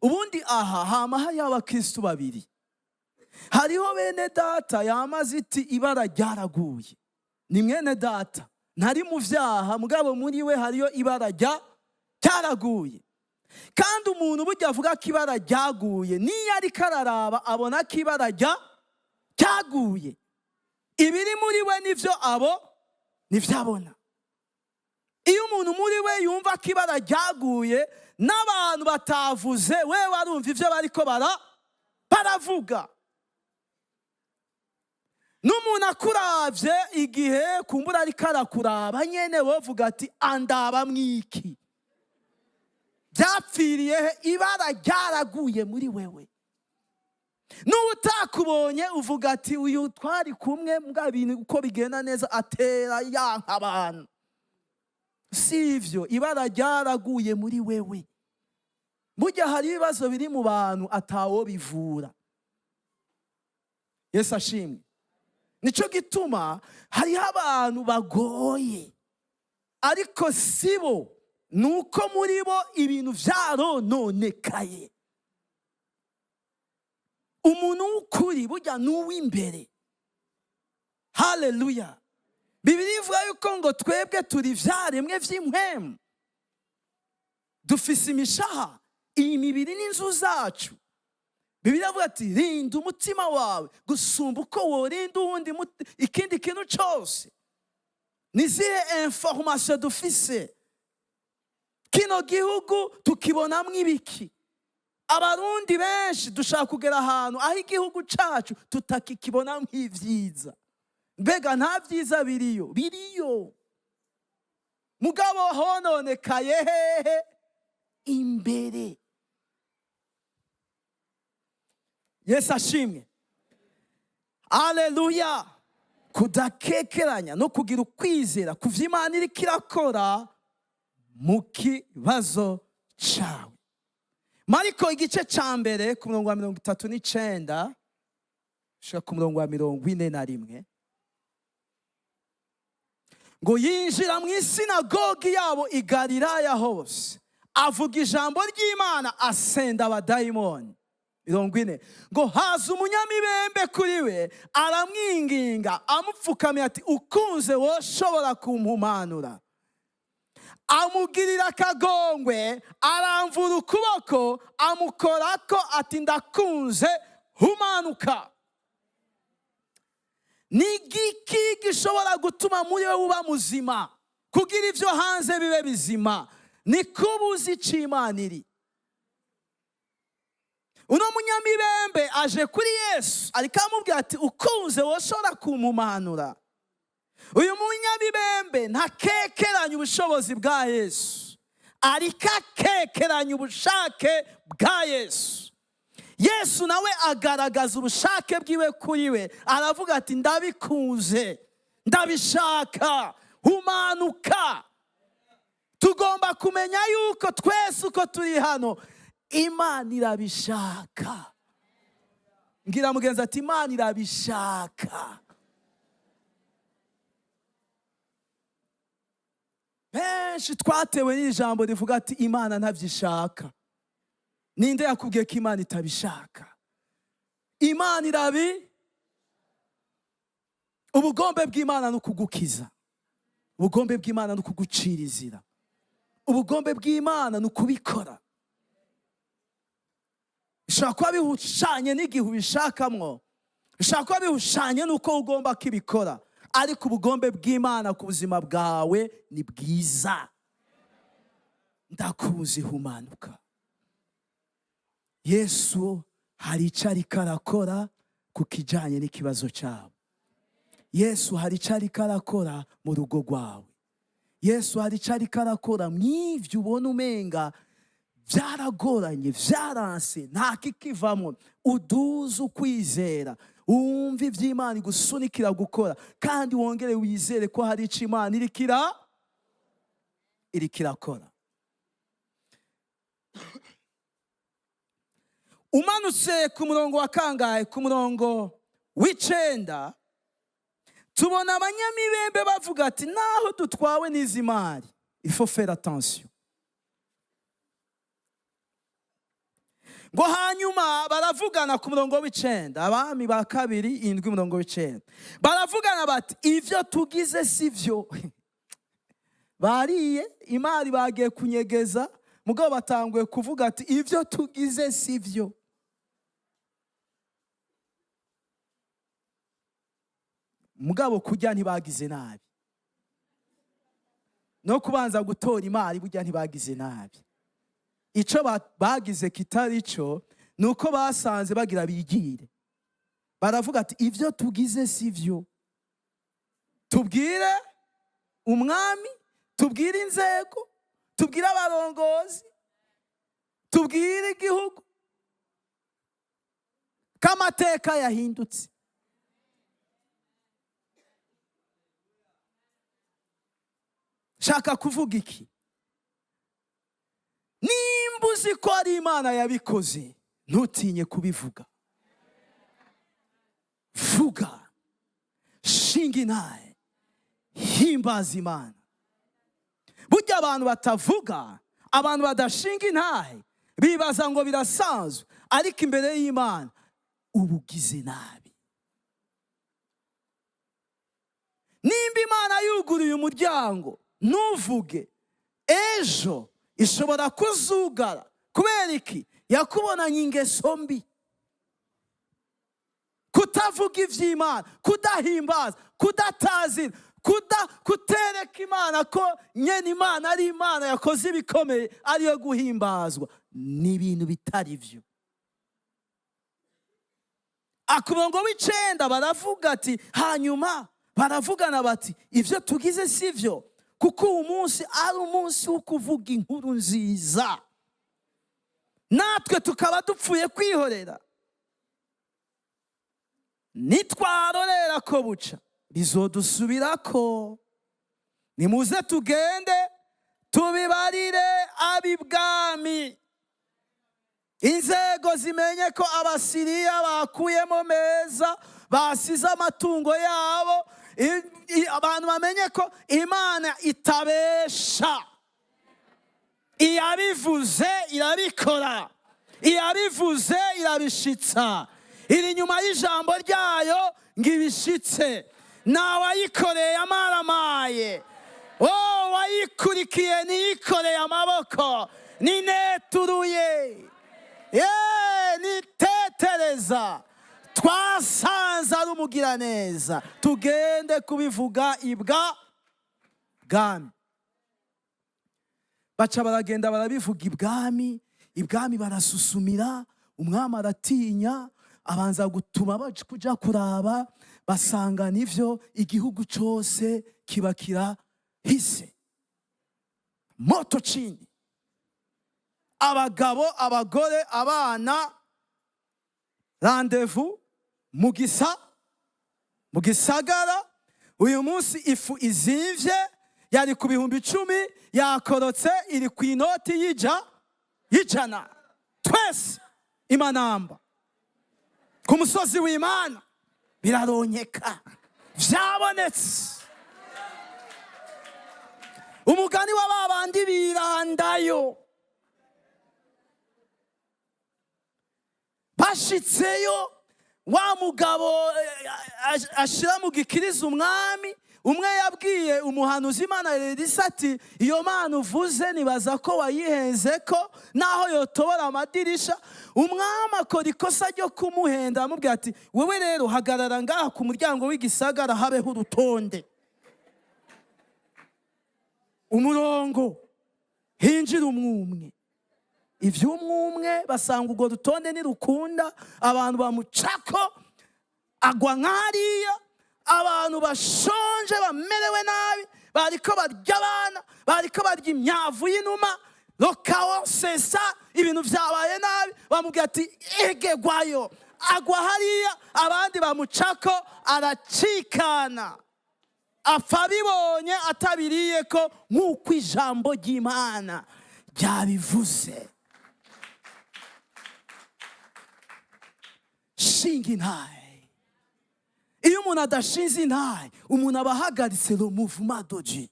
Ubundi aha hama hariho abakristu babiri. Hariho bene data yamaze iti ibara ryaraguye, ni mwene data, ntari mu vyaha, mugabo muri we hariyo ibara ryaraguye. Kandi umuntu burya avuga ko ibara ryaguye, niyo ariko araraba abona ko ibara ryaguye. Ibiri muri we nivyo abo nivyo abona. Iyo umuntu muri we yumva ko ibara ryaguye, n'abantu batavuze, wewe arumva ibyo bariko baravuga. N'umuntu akuravye igihe kumbura ariko arakuraba nyene, wovuga ati: "Andaba mwiki? Byapfiriye he?" Ibara ryaraguye muri wewe. N'utakubonye uvuga ati: "Uyu twari kumwe mbwa bintu uko bigenda neza atera yanka abantu." Si ivyo, ibara ryaraguye muri wewe. Burya hari ibibazo biri mu bantu atawo bivura. Yesu ashimwe! Nico gituma hariho abantu bagoye, ariko sibo, ni uko muri bo ibintu vyarononekaye. Umuntu w'ukuri burya ni uw'imbere. Haleluya! Bibiliya ivuga yuko ngo twebwe turi ivyaremwe vy'impwemu, dufise imishaha, iyi mibiri n'inzu zacu. Bibiliya ivuga ati: "Rinda umutima wawe gusumba uko worinda uwundi ikindi kintu cyose." Ni izihe information dufise? Kino gihugu tukibonamwo ibiki? Abarundi benshi dushaka kugera ahantu aho igihugu cacu tutakikibona nk'ivyiza. Mbega nta vyiza biriyo? Biriyo, mugabo hononekaye hehe? Imbere. Yesu ashimwe! Aleluya! Kudakekeranya no kugira ukwizera ku vyo Imana iriko irakora mu kibazo cawe. Mariko igice ca mbere, ku murongo wa 39 gushika ku murongo wa 41, ngo yinjira mu isinagogi yabo i Galilaya hose, avuga ijambo ry'Imana, asenda abadayimoni. 40, ngo haza umunyamibembe kuri we, aramwinginga amupfukamiye ati: "Ukunze woshobora kumpumanura." Amugirira akagongwe, aramvura ukuboko, amukorako ati: "Ndakunze, humanuka." Ni igiki gishobora gutuma muri we uba muzima, kugira ibyo hanze bibe bizima? Ni kuba uzi icyo Imana iri. Uno munyamibembe aje kuri Yesu, ariko amubwira ati: "Ukunze woshobora kumpumanura." Uyu munyamibembe ntakekeranya ubushobozi bwa Yesu, ariko akekeranya ubushake bwa Yesu. Yesu nawe agaragaza ubushake bwiwe kuri we, aravuga ati: "Ndabikunze, ndabishaka, humanuka." Tugomba kumenya yuko twese uko turi hano Imana irabishaka. Mbwira mugenzi ati: "Imana irabishaka." Benshi twatewe n'ijambo rivuga ati: "Imana ntabyishaka." Ninde yakubwiye ko Imana itabishaka? Imana irabi ubugombe bw'Imana ni ukugukiza, ubugombe bw'Imana ni ukugucira inzira, ubugombe bw'Imana ni ukubikora. Bishobora kuba bihushanye n'igihe ubishakamwo, bishobora kuba bihushanye n'uko ugomba kubikora, ariko ubugombe bw'Imana ku buzima bwawe ni bwiza. Ndakuzi humanuka. Yesu hari icyo ariko arakora ku kijyanye n'ikibazo cyabo. Yesu hari icyo ariko arakora mu rugo rwawe. Yesu hari icyo ariko arakora mw'ibyo ubona umenga byaragoranye, byaranse, nta kikivamo. Uduze ukwizera, wumve iby'Imana igusunikira gukora, kandi wongere wizere ko hari icyo Imana iriko irakora. Umanutse ku murongo wa kangahe? Ku murongo w'9, tubona abanyamibembe bavuga ati: "Naho dutwawe n'izi mari, il faut faire attention." Ngo hanyuma baravugana ku murongo w'9, Abami ba Kabiri 7, umurongo w'9, baravugana bati: "Ivyo tugize si byo." Bariye imari, bagiye kunyegeza, mugabo batanguye kuvuga ati: "Ivyo tugize si byo." Mugabo kurya ntibagize nabi, no kubanza gutora imari burya ntibagize nabi. Icyo bagize kitari cyo ni uko basanze bagira bigire, baravuga ati: "Ibyo tugize si byo, tubwire umwami, tubwire inzego, tubwire abarongozi, tubwire igihugu ko amateka yahindutse." Shaka kuvuga iki? Nimba uzi ko ari Imana yabikoze, ntutinye kubivuga. Vuga, shinga intahe, himbaza Imana. Burya abantu batavuga, abantu badashinga intahe, bibaza ngo birasanzwe, ariko imbere y'Imana ubugize nabi. Nimba Imana yuguruye umuryango ntuvuge, ejo ishobora kuzugara. Kubera iki? Yakubonanye ingeso mbi. Kutavuga iby'Imana, kudahimbaza, kudatazira, kutereka Imana ko nyene Imana ari Imana yakoze ibikomeye, ariyo guhimbazwa, ni ibintu bitari byo. Ku murongo w'9 baravuga ati: hanyuma baravugana bati: "Ibyo tugize si byo, kuko uyu munsi ari umunsi wo kuvuga inkuru nziza, natwe tukaba dupfuye kwihorera. Nitwarorera ko buca, bizodusubirako. Nimuze tugende tubibarire ab'ibwami, inzego zimenye ko Abasiriya bakuyemo meza, basize amatungo yabo, abantu bamenye ko Imana itabesha. Iyabivuze irabikora, iyabivuze irabishitsa, iri inyuma y'ijambo ryayo ngo ibishitse. Ntawayikoreye amaramaye, oh, wayikurikiye niyikoreye amaboko, nineturuye ye nitetereza. Twasanze ari umugiraneza, tugende kubivuga ibwa bwami." Baca baragenda barabivuga ibwami. Ibwami barasusumira, umwami aratinya, abanza gutuma kuja kuraba, basanga nivyo. Igihugu cose kiba kirahise moto chini, abagabo, abagore, abana, rendez-vous mu gisagara. Uyu munsi ifu izimvye. Yari ku 10,000, yakorotse iri ku inoti y'ijana. Twese imanamba ku musozi w'Imana biraronyeka, vyabonetse. Umugani wa babandi birandayo, bashitseyo wa mugabo ashira mu gikiriza umwami. Umwe yabwiye umuhanuzi Imana Elisa ati iyo Mana uvuze nibaza ko wayihenze ko naho yotobora amadirisha. Umwami akora ikosa ryo kumuhenda, amubwira ati wewe rero hagarara ngaha ku muryango w'igisagara habeho urutonde, umurongo, hinjira umwumwe. Ivy'umwumwe basanga urwo rutonde ntirukunda, abantu bamucako agwa nk'hariya. Abantu bashonje bamerewe nabi, bariko barya abana, bariko barya imyavu y'inuma, rokawo sesa, ibintu vyabaye nabi. Bamubwira ati egegwayo, agwa hariya, abandi bamucako aracikana, apfa abibonye atabiriye ko nk'uko ijambo ry'Imana ryabivuze. Shinga intahe. Iyo umuntu adashinze intahe, umuntu aba ahagaritse le mouvement de Dieu,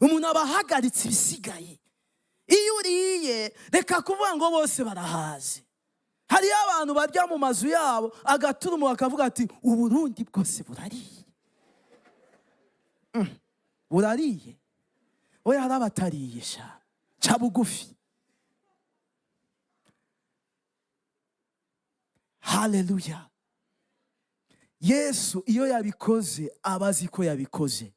umuntu aba ahagaritse ibisigaye. Iyo uriye, reka kuvuga ngo bose barahaze. Hariyo abantu barya mu mazu yabo agaturumu bakavuga ati Uburundi bwose burariye. Burariye? Oya, hari abatariye sha. Ca bugufi. Haleluya. Yesu iyo yabikoze aba azi ko yabikoze.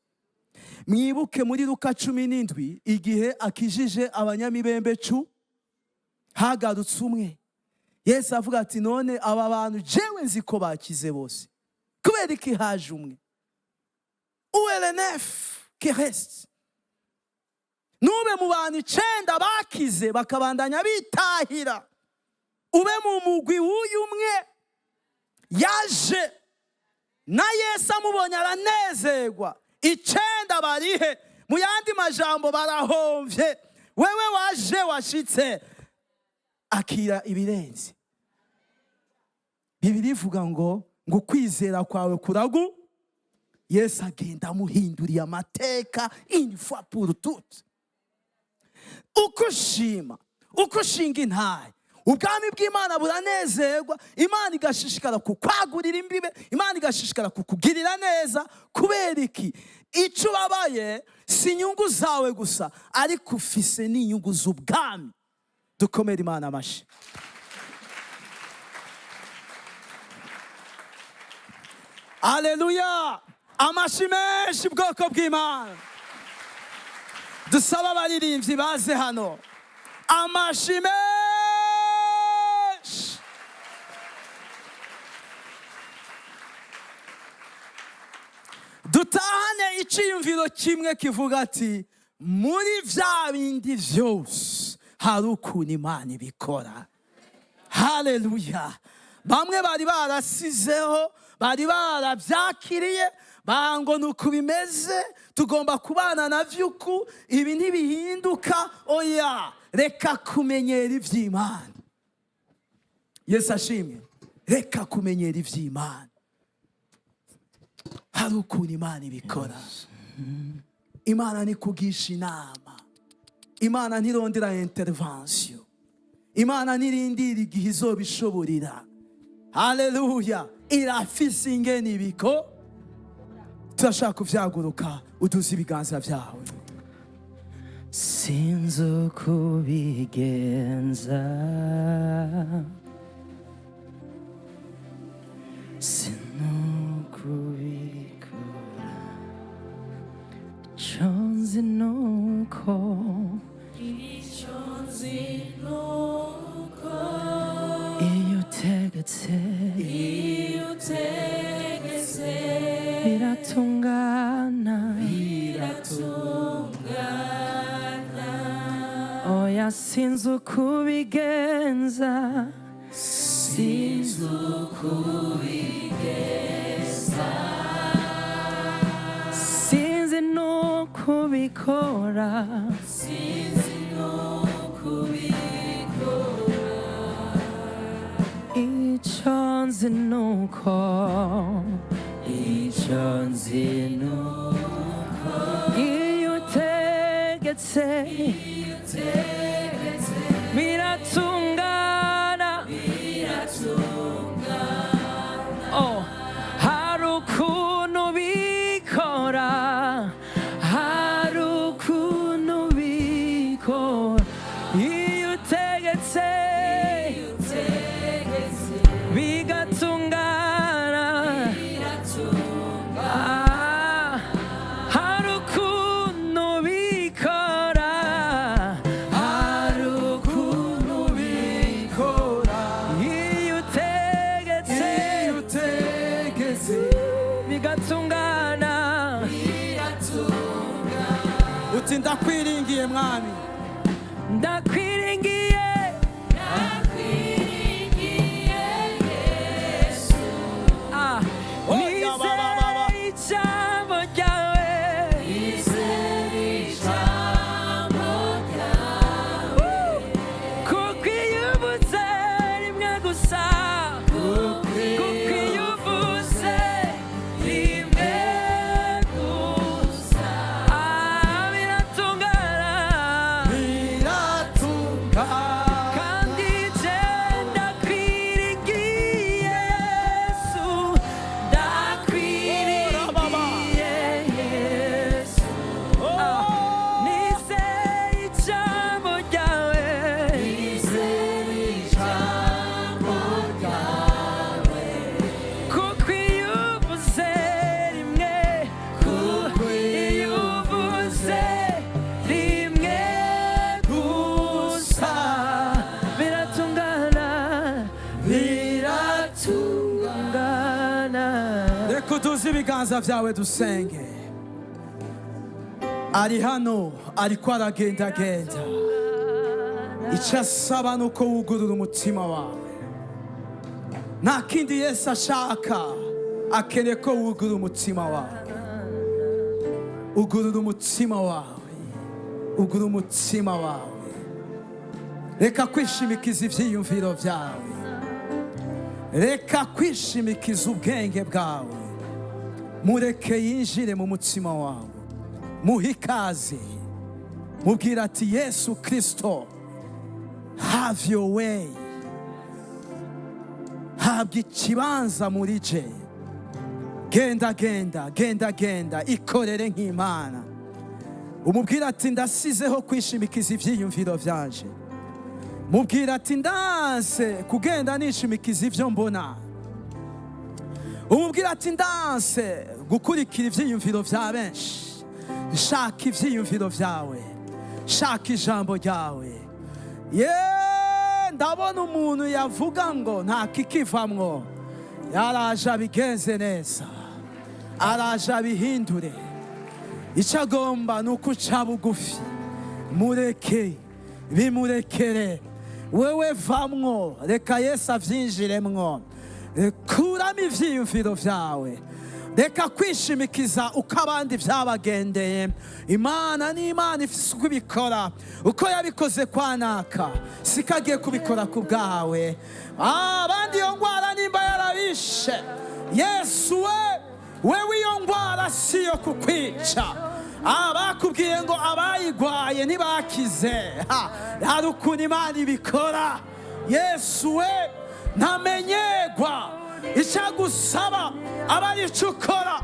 Mwibuke muri Luka 17 igihe akijije abanyamibembe hagarutse umwe. Yesu avuga ati none aba bantu jewe nzi ko bakize bose, kubera iki haje umwe? Où est le neuf qui reste? Nube mu bantu 9 bakize bakabandanya bitahira, ube mu mugwi w'uyu umwe yaje na Yesu amubonye aranezerwa. 9 barihe? Mu yandi majambo barahomvye. Wewe waje washitse, akira ibirenze. Bibiliya ivuga ngo kwizera kwawe kuragu. Yesu agenda amuhinduriye amateka une fois pour toutes. Uko ushima, uko ushinga intahe, ubwami bw'Imana buranezerwa. Imana igashishikara kukwagurira imbibe, Imana igashishikara kukugirira neza. Kubera iki? Ico ubabaye si inyungu zawe gusa, ariko ufise n'inyungu z'ubwami. Dukomere Imana amashi. Aleluya. Amashi menshi bwoko bw'Imana. Dusaba abaririmbyi baze hano. Amashi menshi. Dutahane iciyumviro kimwe kivuga ati muri vya bindi vyose hari ukuntu Imana ibikora. Haleluya. Bamwe bari barasizeho, bari barabyakiriye, bango nuko bimeze, tugomba kubana na vyuku, ibi ntibihinduka. Oya, reka kumenyera ivy'Imana. Yesu ashimwe. Reka kumenyera ivy'Imana. Hari ukuntu Imana ibikora. Imana ni kugisha inama. Imana ntirondera intervention. Imana ntirindira igihe izobishoborera. Haleluya. Irafise ingene ibiko. Turashaka kuvyaguruka, uduze ibiganza vyawe. Sinzi uko ubigenza, sinukubikora, ico nzi nuko iyo utegetse biratungana. Oya, sinzi uko ubigenza, sinzi uko ubigenza, sinzi nuko ubikora. ubikora. Icyo nzi nuko, icyo nzi nuko, iyo utegetse biratungana. Oh, hari ukuntu ubikora, hari ukuntu ubikora, iyo utegetse bigatungana. Ah, hari ukuntu ubikora, hari ukuntu ubikora, iyo utegetse iyo utegetse bigatungana. Uti ndakwiringiye, Mwami. Ndakwiringiye. Ah, Oh, ya, ba, ba, ba, ba. nizeye ijambo ryawe. Woo! Kuko iyo uvuze rimwe gusa, kuko iyo uvuze rimwe gusa, ah, biratungana. Biratunga. Kandi je ndakwiringiye, Yesu, ndakwiringiye, Yesu. Nizeye ijambo ryawe. Kuko iyo uvuze rimwe, kuko iyo uvuze rimwe gusa, biratungana, biratungana. Reka uduze ibiganza byawe dusenge. Ari hano, ariko aragendagenda. Icyo asaba ni uko wugurura umutima wawe. Nta kindi Yesu ashaka, akeneye ko wugurura umutima wawe. Ugurura umutima wawe, ugura umutima wawe. Reka kwishimikiza ibyiyumviro byawe, reka kwishimikiza ubwenge bwawe. Mureke yinjire mu mutima wawe, muhe ikaze, mubwira ati: "Yesu Kirisito, have your way, habwa ikibanza muri je. Genda, genda, genda, genda, ikorere nk'Imana." Umubwira ati: "Ndasizeho kwishimikiza ibyiyumviro byanje." Mubwira ati: "Ndanse kugenda nishimikiza ibyo mbona." Umubwira ati: "Ndanse gukurikira ibyiyumviro bya benshi. Shaka ibyiyumviro byawe, shaka ijambo ryawe." Ye, ndabona umuntu yavuga ngo nta kikivamwo, yaraje abigenze neza, araje abihindure. Icyo agomba ni uko uca bugufi. Mureke, bimurekere. Wewe vamwo, reka Yesu abyinjiremwo. Kuramo ibyiyumviro byawe, reka kwishimikiza uko abandi byabagendeye. Imana ni Imana, ifite uko ibikora. Uko yabikoze kwa naka, siko agiye kubikora ku bwawe. Abandi iyo ndwara nimba yarabishe, Yesu we, wewe iyo ndwara si iyo kukwica. Abakubwiye ngo abayigwaye ntibakize. Ha, hari ukuntu Imana ibikora. Yesu we ntamenyegwa. Icyo agusaba aba ari icyo ukora.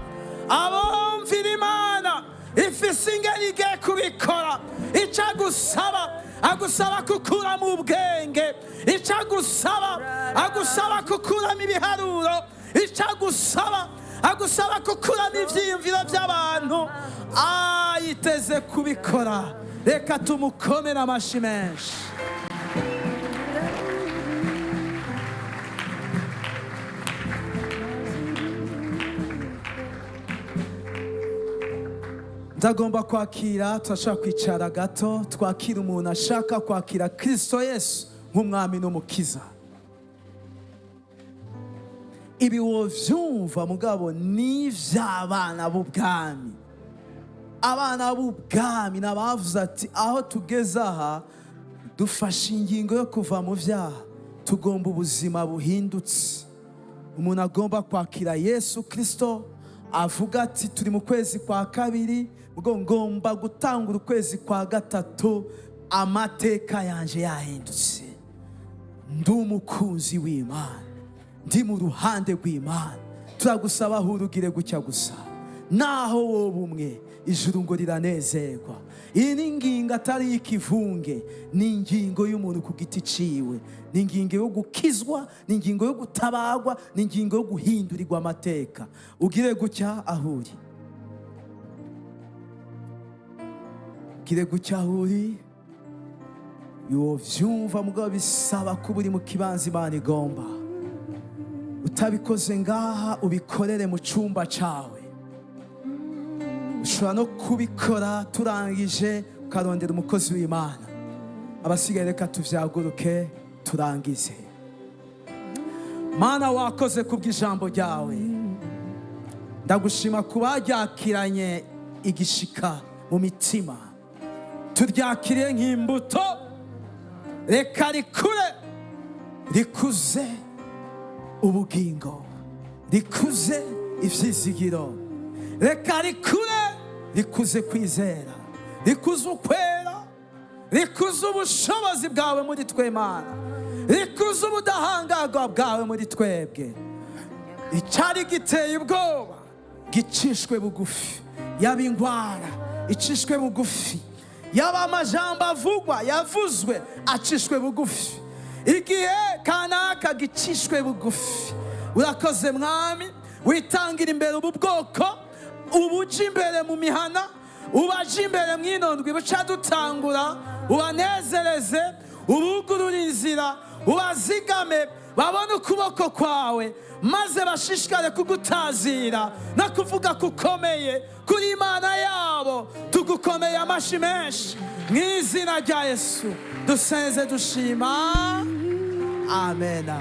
Abumvira Imana, ifise ingene igiye kubikora. Icyo agusaba, agusaba gukuramo ubwenge. Icyo agusaba, agusaba gukuramo ibiharuro. Icyo agusaba, agusaba gukuramo ibyiyumviro by'abantu. Ayiteze kubikora. Reka tumukomere amashyi menshi. Ndagomba kwakira, turashaka kwicara gato, twakira umuntu ashaka kwakira Kirisito Yesu nk'Umwami n'Umukiza. Ibi wovyumva, mugabo ni ivy'abana b'ubwami. Abana b'ubwami n'abavuze ati aho tugeze aha, dufashe ingingo yo kuva mu byaha, tugomba ubuzima buhindutse. Umuntu agomba kwakira Yesu Kirisito, avuga ati turi mu kwezi kwa kabiri, ubwo ngomba gutangura ukwezi kwa gatatu amateka yanje yahindutse, ndi umukunzi w'Imana, ndi mu ruhande rw'Imana. Turagusaba aho urugire gutya gusa, naho wowe umwe, ijuru ngo riranezerwa. Iyi ni ingingo atari ikivunge, ni ingingo y'umuntu ku giti ciwe, ni ingingo yo gukizwa, ni ingingo yo gutabagwa, ni ingingo yo guhindurirwa amateka. Ugire gutya aho uri, ugire gutya aho uri, wovyumva, mugabo bisaba kuba uri mu kibanza Imana igomba. Utabikoze ngaha, ubikorere mu cyumba cyawe. Ushobora no kubikora turangije ukarondera umukozi w'Imana. Abasigaye reka tuvyaguruke turangize. Mana, wakoze kubw'ijambo ryawe. Ndagushima kuba ryakiranye igishika mu mitima, turyakiriye nk'imbuto. Reka rikure, rikuze ubugingo, rikuze ivyizigiro. Reka rikure, rikuze kwizera, rikuze ukwera, rikuze ubushobozi bwawe muri twe Mana, rikuze ubudahangarwa bwawe muri twebwe. Icyari giteye ubwoba gicishwe bugufi, yaba ingwara icishwe bugufi, yaba amajambo avugwa yavuzwe acishwe bugufi, igihe kanaka gicishwe bugufi. Urakoze Mwami, witangira imbere ubu bwoko, ubuja imbere mu mihana, ubaje imbere mw'inondwi buca dutangura, ubanezereze, ubugurure inzira, ubazigame, babone ukuboko kwawe, maze bashishikare kugutazira no kuvuga kukomeye kuri Imana yabo. Tugukomeye amashi menshi mu izina rya Yesu dusenze dushima, amena.